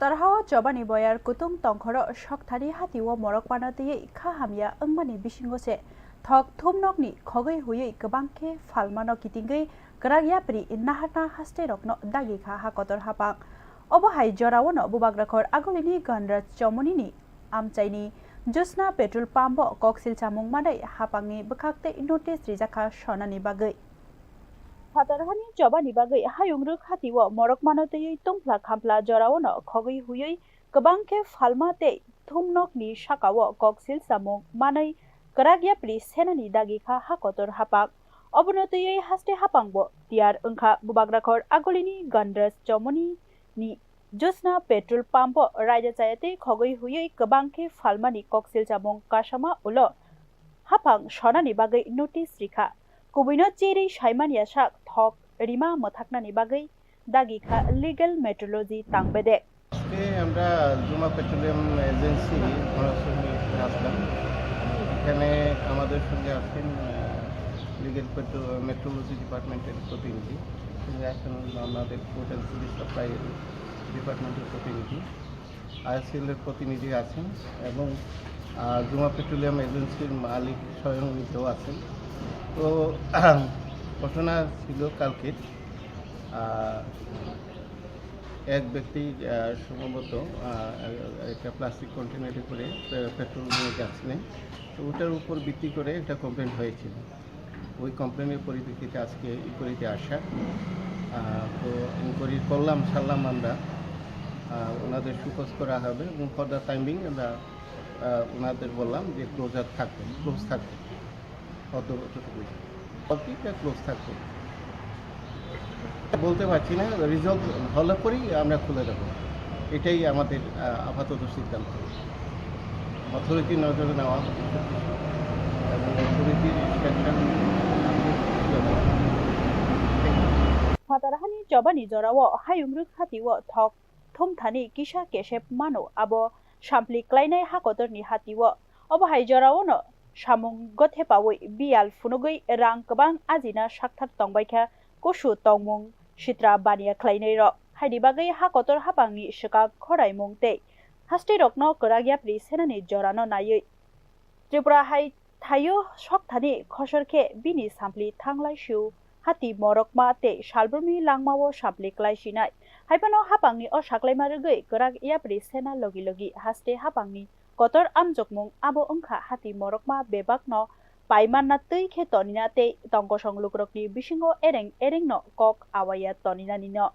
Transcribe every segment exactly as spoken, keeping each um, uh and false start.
Tarhao chobani boyar kutung tongkhoro sokthani hatio morok mano twiwi kha hamya wngmani bisingo se thok thumnokni khogwi huiwi kwbang khe phalmano kitingwi kwrak yapri naharna haste rokno dagi kha ha kotor hapang. Obo hai joraono Bubagrakhor Agulini Ganraj Chomonini amchaini Josna petrol pump o koksil chamung manwi hapangni bwkhak tei notice rijak kha sonani bagwi. Phatarhani chobani bagwi hayung rwk hatio morok mano twiwi tungphla khampla joraono khogwi huiwi kwbang khe phalma tei thumnokni sakao koksil chamung manwi kwrak yapri senani dagi kha ha kotor hapang. Obono twiwi haste hapangbo tiyar wngkha. Bubagrakhor Agulini Ganraj Chomoni ni Josna petrol pump o raida chaya tei khogwi huiwi kwbang khe phalmani koksil chamung kasama ulo hapang sonani bagwi notice rikha. Kubuino cherwi saimanya sak thok rima mwthaknani bagwi dagi kha legal metrology tangbedek. আজকে আমরা জুমা petroleum agency Ghanshyam আসলাম। এখানে আমাদের সঙ্গে আছেন legal metrology ডিপার্টমেন্টের প্রতিনিধি, সঙ্গে আছেন আমাদের ফুড অ্যান্ড সিভিল সাপ্লাই ডিপার্টমেন্টের প্রতিনিধি, আইএসএল এর প্রতিনিধি আছেন এবং আহ, জুমা পেট্রোলিয়াম এজেন্সির মালিক স্বয়ং নিজেও আছেন। তো ঘটনা ছিল কালকে, আহ, এক ব্যক্তি, আহ, সম্ভবত, আহ, একটা প্লাস্টিক কন্টেনারে করে পে-, পেট্রোল নিয়ে যাচ্ছিলেন। তো ওটার উপর ভিত্তি করে একটা কমপ্লেন হয়েছিল। ওই কমপ্লেনের পরিপ্রেক্ষিতে আজকে ইনকোয়ারিতে আসা। আহ, তো ইনকোয়ারি করলাম, সারলাম আমরা। আহ, ওনাদের শোকজ করা হবে এবং ফর দ্য টাইম বিং আমরা, আহ, ওনাদের বললাম যে ক্লোজার থাকবে, ক্লোজ থাকবে। অত-, অতটুকুই। বাকিটা ক্লোজ থাকবে। বলতে পারছি না, রিজলভ হলে পরেই আমরা খুলে দেবো। এটাই আমাদের, আহ, আপাতত সিদ্ধান্ত। অথরিটির নজরে নেওয়া হবে এবং অথরিটির instruction. Phatarhani chobani jorao hayung rwk hatio thok thumthani kisa kesep mano abo sampli klainai ha kotorni hatio. Obo hai joraono samung gothepaui biyal phunugwi rang kwbang ajina sakthar tongbaikha kusu tongmung sitra baniya khlainairok. Haini bagwi ha kotor hapangni swkang khoraimung tei hasteirokno kwrak yapri senani jorano naiwi Tripura hai thaio sokthani khosor khe bini sampli thanglai siu hati morokma tei salbrumni langmao sampli klai sinai. Haiphano hapangni o saklaima rwgwi kwrak yapri sena logi logi haste hapangni kotor amjokmung abo wngkha hati morokma bebakno paimanna twi khe tonina tei tongkosong lukurokni bisingo ereng erengno kok awaiya toninanino.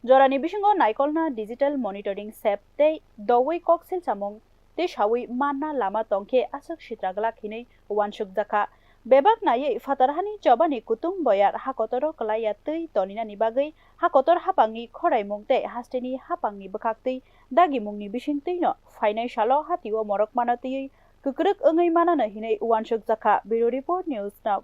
Jorani bisingo naikolna digital monitoring sep tei doui kok silchamung tei saui manna lama tongkhe aswk sitra glak hinwi uansukjakha. Bebak naiwi phatarhani chobani kutung boyar hakotoro kwlaiya twi toninani bagwi hakotor hapangni khoraimung tei hasteni hapangni bwkhaktwi dagimungni bisingtwino phainai salo hatio morok mano twiwi kwkrwk wngwi manano hinwi uansukjakha. Bureau Report, News Now.